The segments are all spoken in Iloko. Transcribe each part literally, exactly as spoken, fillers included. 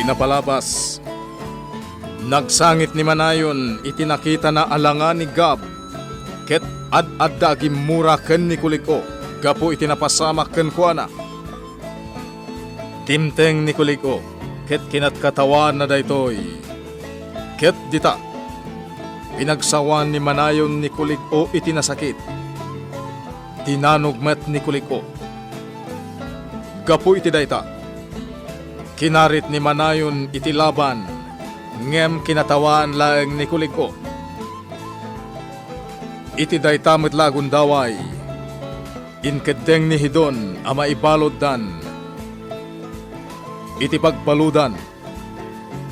Napalabas, nagsangit ni Manayon iti nakitana a langa ni Gab, ket ad-adda agimmura ken ni Kulig-o gapu iti napasamak kenkuana. Dimteng ni Kulig-o ket kinatkatawaanna daytoy. Ket dita, pinagsawan ni Manayon ni Kulig-o iti nasakit. Dinanog met ni Kulig-o. Gapu iti dayta, kinarit ni Manayon iti laban, ngem kinatawaan laeng ni Kulig-o. Iti dayta met la a gundaway, inkeddeng ni Hidon a maibaluddan. Iti pagbaludan,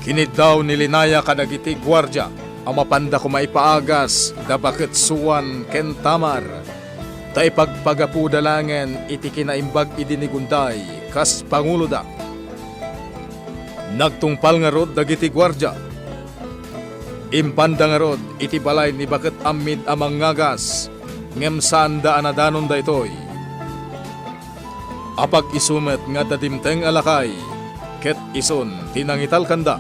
kiniddaw ni Linaya kadagiti guardia a mapanda koma ipaagas da Baketsuan ken Tamar, ta ipagpagapuda laengen iti kinaimbag idi ni Gunday kas panguloda. Nagtungpal ngarud dagiti guardia. Impanda ngarud iti balay ni Baket Ammid a mangngagas, ngem saanda a nadanon daytoy. Apag isu met nga adda dimteng a lakay, ket isun ti nangitalkanda.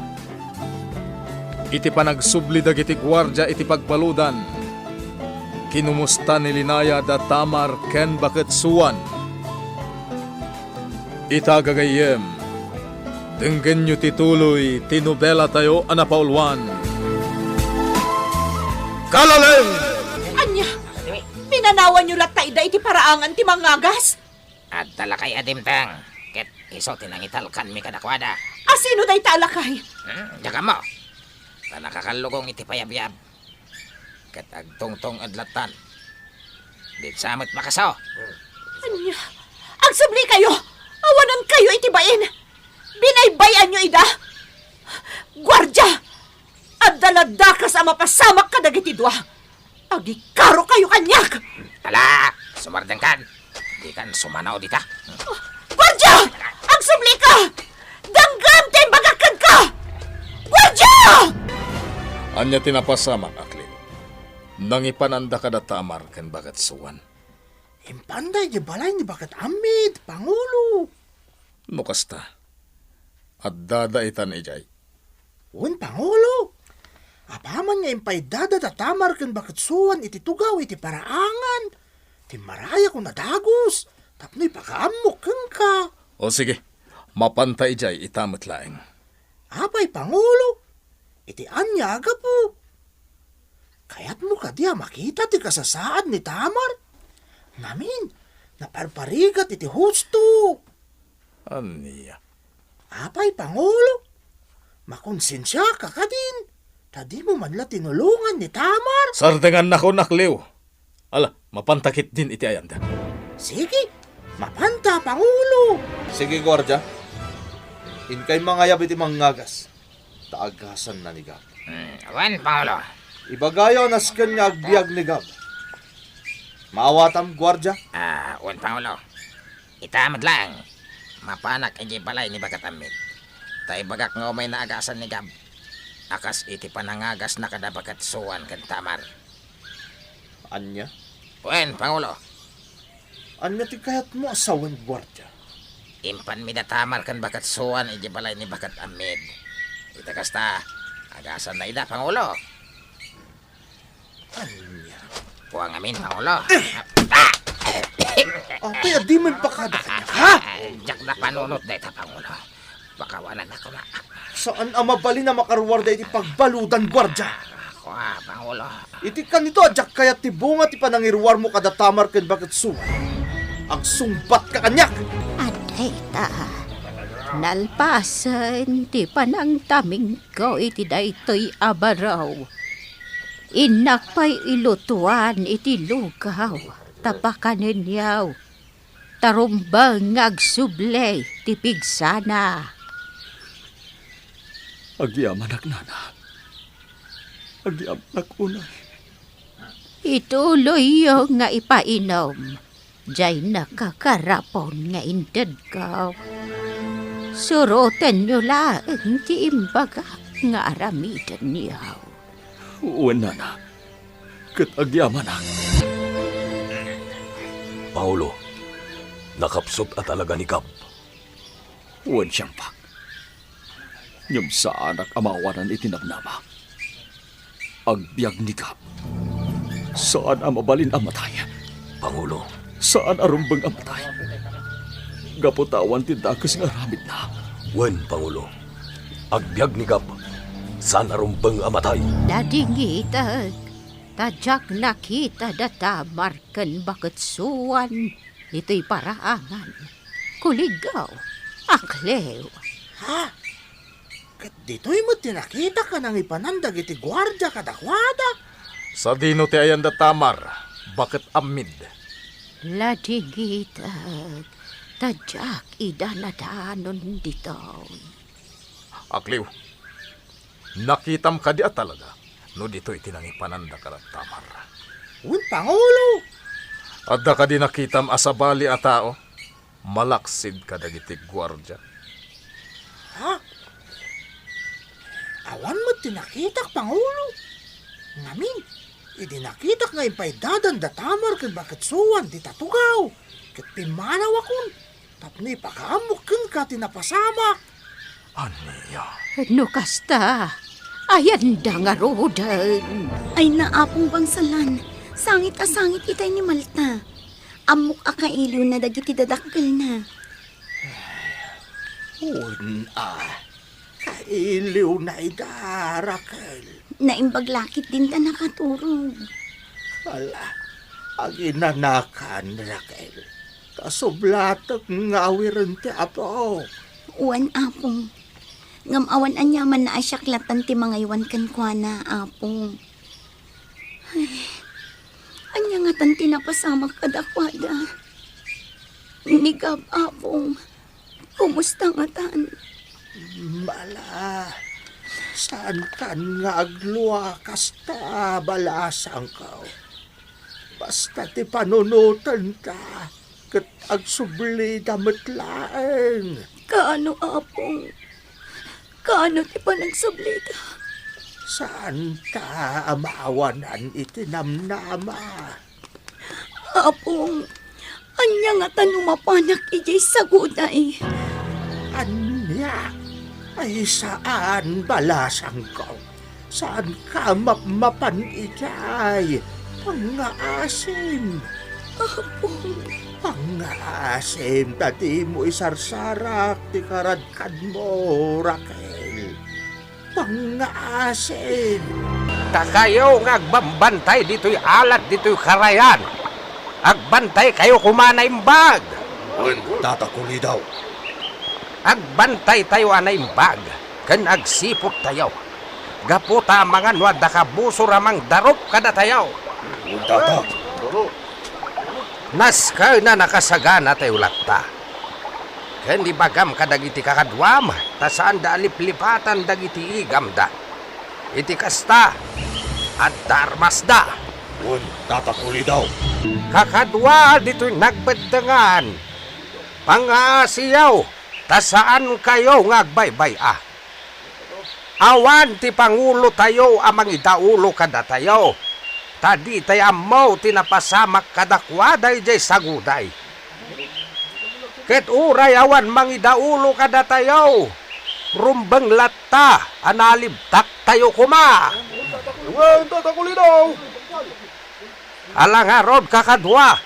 Iti panagsubli dagiti guardia iti pagbaludan, kinumusta ni Linaya da Tamar ken Baketsuan. Ita, gagayyem, denggenyo ti tuloy ti nobelatayo a napauluan. Kalaleng! Ania? Pinanawanyo latta ida iti paraangan ti mangngagas? Adda lakay a dimteng, ket isu ti nangitalkanmi kadakuada. A sino dayta a lakay? Hmm, diak ammo. Ta nakakallugong iti payabyab, ket agtungtung-ed lattan. Didsa met makaso. Ania? Agsubli kayo! Awanan kayo iti bain! Binaybay-anyo ida! Guardia! Adda la dakes a mapasamak kadagiti dua! Agikaro kayo kaniak! Ala! Sumardengkan! Dikan sumanaw dita. Guardia! Agsubli ka! Denggem ti imbagak kenka! Guardia! Ania ti napasamak, Aklil? Nangipananda kada Tamar ken Baketsuan? Impanda idiay balay ni Baket Ammid, Pangulo. No kasta, addada itan idiay? Wen, Pangulo. Apaman nga impaiddada da Tamar ken Baketsuan iti tugaw iti paraangan, timmarayak a dagus tapno ipakaammok kenka. O sige, mapanta idiay ita met laeng. Apay, Pangulo? Iti ania a gapu? Kayatmo kadi a makita ti kasasaad ni Tamar? Ngamin, naparparigat iti husto. Ania? Apay, Pangulo, makonsensiaka kadin, ta dimo man la tinulongan ni Tamar. Sardengannakon, Aklil. Ala, mapanta ketdin iti ayanda. Sige, mapanta, Pangulo. Sige, guardia. Inkay mangayab iti mangngagas, ta agasanna ni Gab. Hmm, wen, Pangulo. Ibagayo a nasken nga agbiag ni Gab. Maawatam, guardia? Ah, wen, Pangulo. Ita met laeng, mapanak idiay balay ni Baket Ammid. Ta ibagak nga umayna agasan ni Gab a kas iti panangagasna kada Baketsuan ken Tamar. Ania? Wen, Pangulo. Ania ti kayatmo a sawen, guardia? Impanmi da Tamar ken Baketsuan idiay balay ni Baket Ammid. Ita kasta, agasanna ida, Pangulo. Ania? Puang amin, Pangulo. Apay a dimo impakada kaniak, ha? Diak da panunot dayta, Pangulo. Pakawanannak koma. Saan a mabalin a makaruar daydi pagbaludan, guardia. Kua, Pangulo. Iti kanito a diak kayat ti bunga ti panangiruarmo kada Tamar ken Baketsuan, agsungbatka kaniak. Adda ita, nalpasen ti panangtamingko iti daytoy a baro. Innak pay ilutuan iti lugaw ta pakanenyo, ta rumbeng nga agsubli ti pigsana. Agyamanak, nana. Agyamanak unay. Ituloyyo nga ipainum. Diay nakakarapon nga intedko. Surotenyo laeng ti imbagak nga aramidenyo. Wen, nana, ket agyamanak. Pangulo, nakapsut a talaga ni Gab. Wen, siangpang. Ngem saanak a maawanan iti namnama. Agbiag ni Gab. Saan a mabalin a matay. Pangulo. Saan a rumbeng a matay. Gapu ta awan ti dakes nga aramidna. Wen, Pangulo. Agbiag ni Gab. Saan a rumbeng a matay. Nadingitek, ta diak nakita da Tamar ken Baket Suan ditoy paraangan. Kuligaw, aklew. Ha? Ket ditoy met ti nakitak a nangipanan dagiti guardia kadakuada. Sadino ti ayan da Tamar, Baket Ammid? Ladingitek, ta diak ida nadanon ditoy. Akliw, nakitam kadi a talaga no ditoy ti nangipananda kada Tamar? Wen, Pangulo. Adda kadi nakitam a sabali a tao malaksid kadagiti guardia? Ha? Awan met ti nakitak, Pangulo. Ngamin, idi nakitak nga impaiddadan da Tamar ken Baket Suan dita tugaw, ket pimmanawakon tapno ipakaammok kenka ti napasamak. Ania? No kasta, ayanda ngaruden. Ay, naapong bangsalan. Sangit a sangit itay ni Malta. Ammok a kailiwna dagiti dadakkelna. Wen a, kailiwna ida, Raquel. Naimbag lakit dinta nakaturog. Ala, aginanakan, Raquel. Ta sublatek nga awiren ti Apo. Wen, Apo. Ngem awan aniamanna a siak lattan ti mangaywan kenkuana, Apo. Ay, ania ngatan ti napasamak kadakuada? Ni Gab, Apo, kumusta ngatan? Bala, saankan nga agluakas ta balasangko. Basta ti panunotenta ket agsublida met laeng. Kaano, Apong? Kaano ti panagsublida? Saanta a maawanan iti namnama. Apong, ania ngata no mapanak idiay saguday? Ania? Ay, saan, balasangko. Saanka mapmapan idiay pangngaasim. Apong. Pangngaasim ta dimo isarsarak ti karadkadmo, Raquel. Pangngaasim. Dakayo nga agbambantay ditoy alat ditoy karayan. Agbantaykayo koma a naimbag. Wen, Tata Kulidaw. Agbantaytayo a naimbag ken agsiputtayo. Gapu ta amangan no adda kabusor a mangdarup kadatayo. Wen, Tata. Nasken a nakasaganatayo latta. Ken ibagam kadagiti kakaduam ta saanda a liplipatan dagiti igamda. Iti kasta, adda armasda. Wen, Tata Kulidaw. Kakadua ditoy nagbeddengan, pangaasiyo ta saankayo nga agbaybay-a. Awan ti pangulotayo a mangidaulo kadatayo, ta ditay ammo ti napasamak kadakuada idiay saguday. Ket uray awan mangidaulo kadatayo, rumbeng latta a nalibtaktayo koma. Wen, Tata Kulidaw. Ala ngarud, kakadua,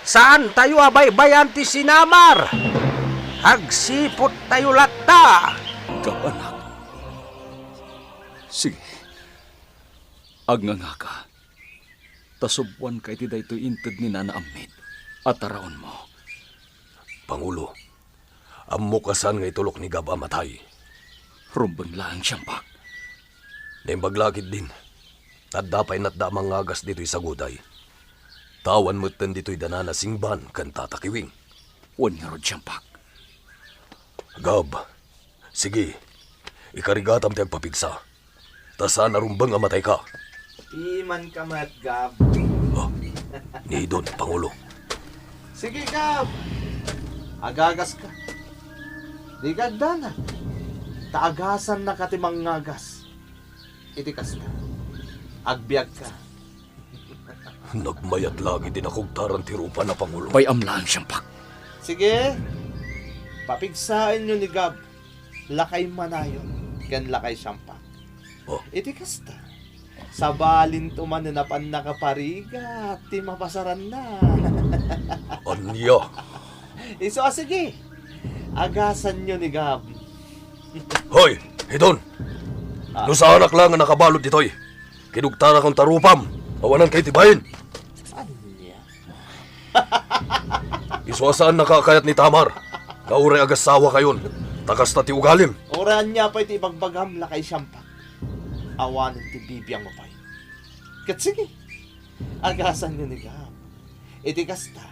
saantayo a baybay-an ti sinamar. Agsiputtayo latta. Kabanak. Sige. Agngangaka. Ta subuanka iti daytoy inted ni Nana Ammid a taraonmo. Pangulo, ammok a saan nga itulok ni Gab a matay. Rumbeng laeng, Siampak. Naimbag la ketdin. Adda pay natda a mangngagas ditoy saguday. Ta awan metten ditoy da Nana Singban ken Tata Kiwing. Wen ngarud, Siampak. Gab, sige, ikarigatam ti agpapigsa. Ta saan a rumbeng a matayka. Imanka met, Gab. Ah, ni Idon, Pangulo. Sige, Gab. Agagaska. Dika agdanag. Ta agasannaka ti mangngagas. Iti kasta, agbiagka. Nagmayat la iti nakugtaran ti rupa na, Pangulo. Bay-am laeng, Siampak. Sige, papigsaenyo ni Gab. Lakay manayon. ken lakay Siampak. Oh. Iti kasta, sabalinto manen a pannakaparigat ti mapasaranna. Ania? Isu a sige, agasanyo ni Gab. Hoy, Hidon! Ah. No saanak la nga nakabalud ditoy, kinugtanakon ta rupam, awanan kay ti bain. Ania? Isu a saannaka a kayat ni Tamar, nga uray agasawa kayon, ta kasta ti ugalim. Uray ania pay ti ibagbagam, lakay Siampak, awanen ti bibiangmo pay. Ket sige, agasanyo ni Gab. Iti kasta,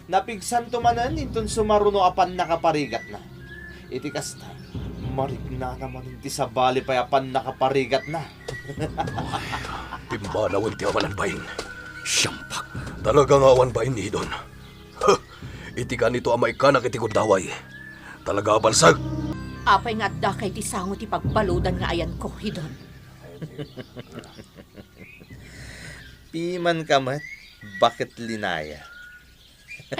napigsanto manen inton sumaruno a pannakaparigatna. Iti kasta, mariknana manen ti sabali pay a pannakaparigatna. Timbanawen ti awanan bain. Siampak. Talaga nga awan bain ni Hidon. Huh! Iti kanito a maikkanak iti gundaway, talaga a balsag. Apay nga addaka iti sango ti pagbaludan nga ayanko, Hidon? Pimanka met, Baket Linaya.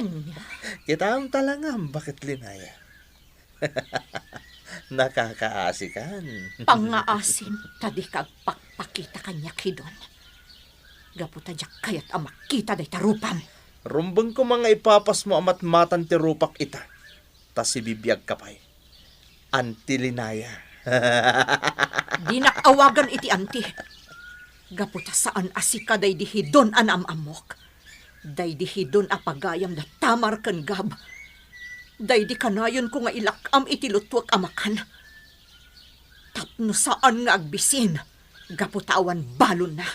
Ania? Kitaem talaga, Baket Linaya. Nakakaasikan. Pangngaasim ta dika agpakpakita kaniak, Hidon. Gapu ta diak kayat a makita dayta rupam. Rumbeng koma nga ipapasmo a matmatan ti rupak ita, ta sibibiagka pay. Anti Linaya. Dinak awagan iti anti. Gapu ta saan a sika daydi Hidon a naam-ammok. Daydi Hidon a pagayam da Tamar ken Gab. Daydi kanayonko nga ilak-am iti lutuek a makan. Tapno saan nga agbisin, gapu ta awan balonna.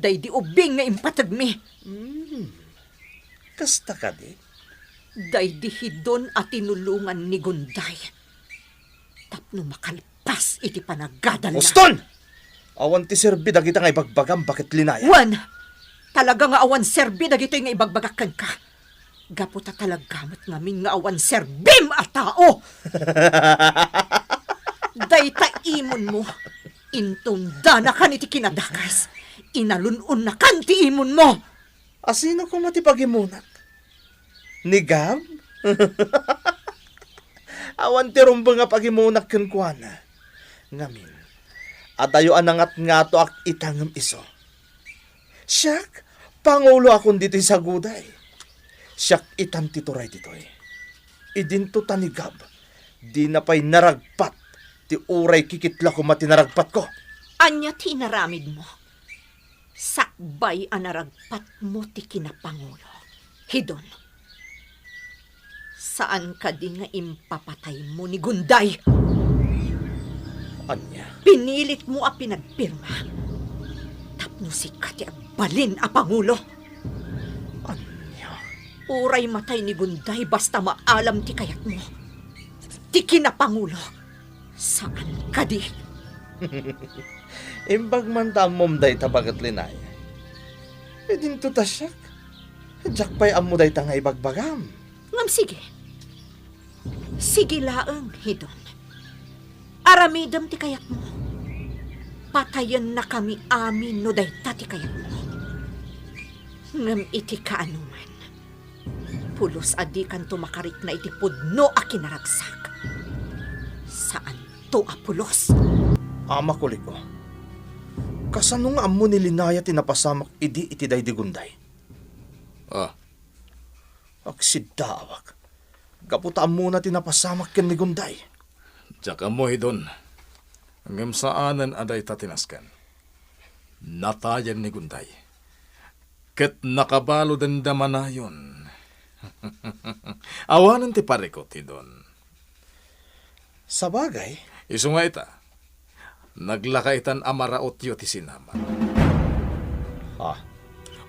Daydi ubing nga impategmi. Hmm. Kasta kadi? Daydi Hidon a tinulongan ni Gunday tapno makalpas iti panagadalna. Uston! Awan ti serbi dagita nga ibagbagam, Baket Linaya. Wen, talaga nga awan serbi dagitoy nga ibagbagak kenka. Gapu ta talaga met ngamin nga awan serbim a tao. Dayta imonmo, intondanakan iti kinadakes, inalun-onnakan ti imonmo. A sino koma ti pagimonak? Ni Gab? Awan ti rumbeng a pagimonak kenkuana. Ngamin, adayo a nangatngatoak ita ngem isu. Siak, panguloakon ditoy saguday. Siak itan ti turay ditoy. Idinto ta ni Gab, dina pay naragpat ti uray kikit la koma ti naragpatko. Ania ti inaramidmo? Sakbay a naragpatmo ti kinapangulo, Hidon. Saan kadi nga impapataymo ni Gunday? Ania? Pinilitmo a pinagpirma tapno sika ti agbalin a pangulo. Ania? Uray matay ni Gunday, basta maalam ti kayatmo. Ti kinapangulo, saan kadi? Imbag man ta ammom dayta, Baket Linaya. Idinto ta siak, diak pay ammo dayta nga ibagbagam. Ngem sige. Sige laeng, Hidon. Aramidem ti kayatmo. Patayennakami amin no dayta ti kayatmo. Ngem iti kaanoman, pulos a dikanto makarikna iti pudno a kinaragsak. Saanto a pulos. Ama Kuliko, kasano nga ammo ni Linaya ti napasamak idi iti daydi Gunday? Ah. Agsiddaawak. Gapu ta ammona ti napasamak ken ni Gunday. Diak ammo, Hidon. Ngem saanen a dayta ti nasken. Natayen ni Gunday. Ket nakabaluden da manayon. Awanen ti parikut, Hidon. Sabagay. Isu nga ita, naglaka itan a marautyo ti sinamar. Ha?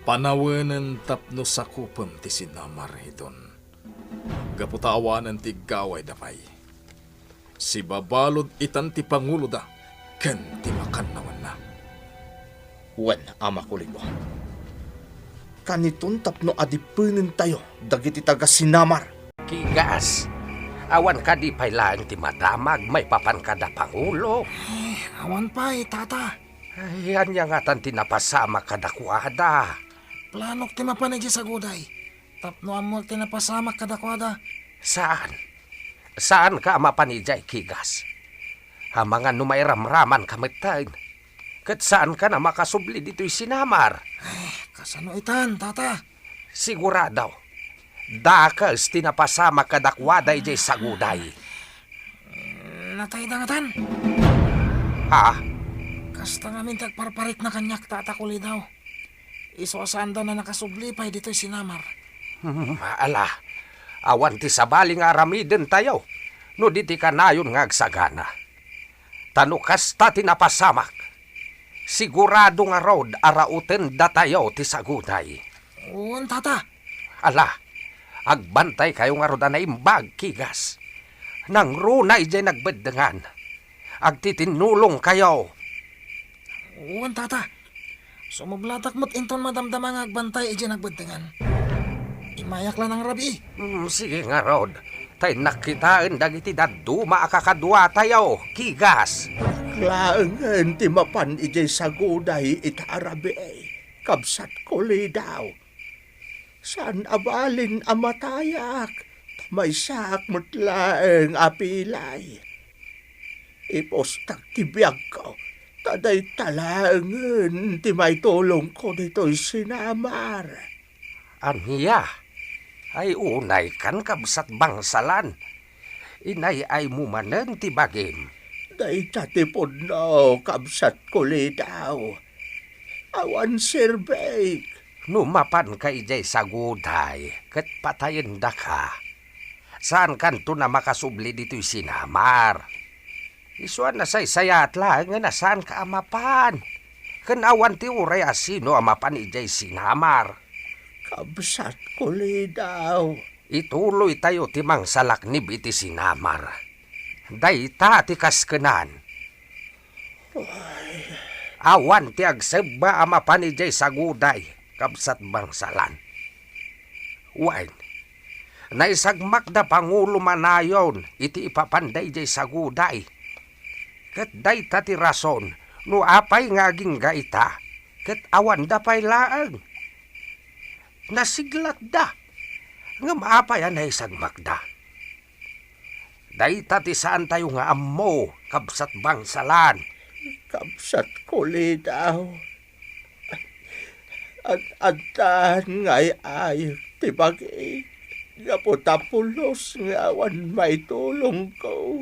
Panawenen tapno sakupem ti sinamar, Hidon. Gapu ta awanen ti iggawayda pay. Sibabalud itan ti panguloda ken ti makannawanna. Wen, Ama Kuliko. Kaniton tapno adipenentayo dagiti taga-Sinamar. Kigas, awan kadi pay laeng ti madamag maipapan kada pangulo? Ay, awan pay, Tata. Ay, ania ngatan ti napasamak kadakuada? Planok ti mapan idiay saguday. Tapno ammok ti napasamak kadakuada. Saan? Saanka a mapan idiay, Kigas? Amangan no mairamramanka metten, ket saankan a makasubli ditoy sinamar. Ay, kasano itan, tata? Sigurado, dakes ti napasamak kadakuada idiay saguday. Natayda ngatan? Ha? Kasta ngamin ti agparparikna kaniak, Tata Kulidaw. Isu a saanda a nakasubli pay ditoy sinamar. Hmm, ala, awan ti sabali nga aramidentayo no di ti kanayon nga agsagana. Ta no kasta ti napasamak, sigurado ngarud a rautendatayo ti saguday. Wen, tata. Ala, agbantaykayo ngarud a naimbag, Kigas. Nangruna idiay nagbeddengan. Agtitinnulongkayo. Wen, tata. Sumublatak met inton madamdama nga agbantay idiay nagbeddengan. Immayak la nang rabii. Hmm, sige ngarud. Ta innak kitaen dagiti dadduma a kakaduatayo, Kigas. Laengen ti mapan idiay saguday ita a rabii, kabsat Kulidaw. Saan a balin a matayak, ta maysaak met laeng a pilay. Ipustak ti biagko, ta dayta laengen ti maitulongko ditoy sinamar. Ania? Ay unaykan, kabsat Bangsalan. Inay-aymo manen ti bagim. Dayta ti pudno, kabsat Kulidaw. Awan serbik. No mapanka idiay saguday ket patayendaka, saankanton a makasubli ditoy sinamar. Isu a nasaysayaat laengen a saanka a mapan. Ken awan ti uray a sino a mapan idiay sinamar. Kabsat Kulidaw. Ituloytayo ti mangsalaknib iti sinamar. Dayta ti kaskenan. Awan ti agsebba a mapan idiay saguday, kabsat Bangsalan. Wen, naisagmakda pangulo manayon iti ipapanda idiay saguday. Ket dayta ti rason no apay nga agingga ita, ket awanda pay laeng. Nasiglatda. Ngem apay a naisagmakda? Dayta ti saantayo nga ammo, kabsat Bangsalan. Kabsat Kulidaw. Ad-addan nga ay-ayek ti bagi gapu ta pulos nga awan maitulongko.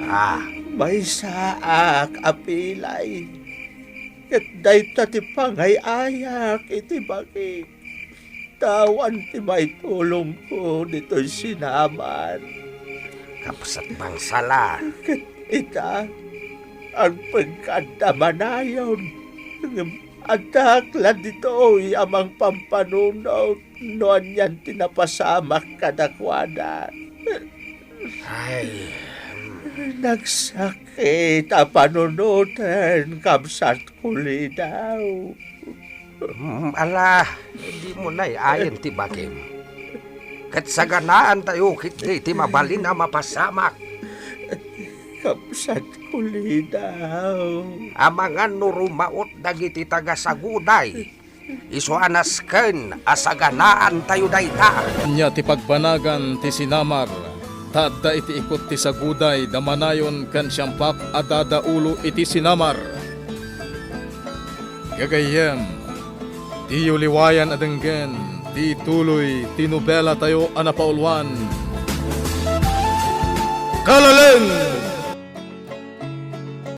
Ah. Maysaak a pilay, ket dayta ti pangay-ayak iti bagi. Awan ti maitulongko ditoy sinamar. Kabsat Bangsalan. Ket ita, agpegka adda manayon, ngem addaak la ditoy a mangpampanunot no anian ti napasamak kadakuada. Ay. Nagsakit a panunoten, kabsat Kulidaw. Hmm, ala, dimo nay-ayen ti bagim. Ket saganaantayo ketdi ti mabalin a mapasamak. Kabsat Kulidaw. Amangan no rumaot dagiti taga-Saguday, isu a nasken a saganaantayo dayta. Ania ti pagbanagan ti sinamar, ta adda iti ikut ti Saguday da manayon ken siampak a dadaulo iti sinamar. Gagayyem, diyo liwayan a denggen ti ituloy ti nobelatayo a napauluan, Kalaleng!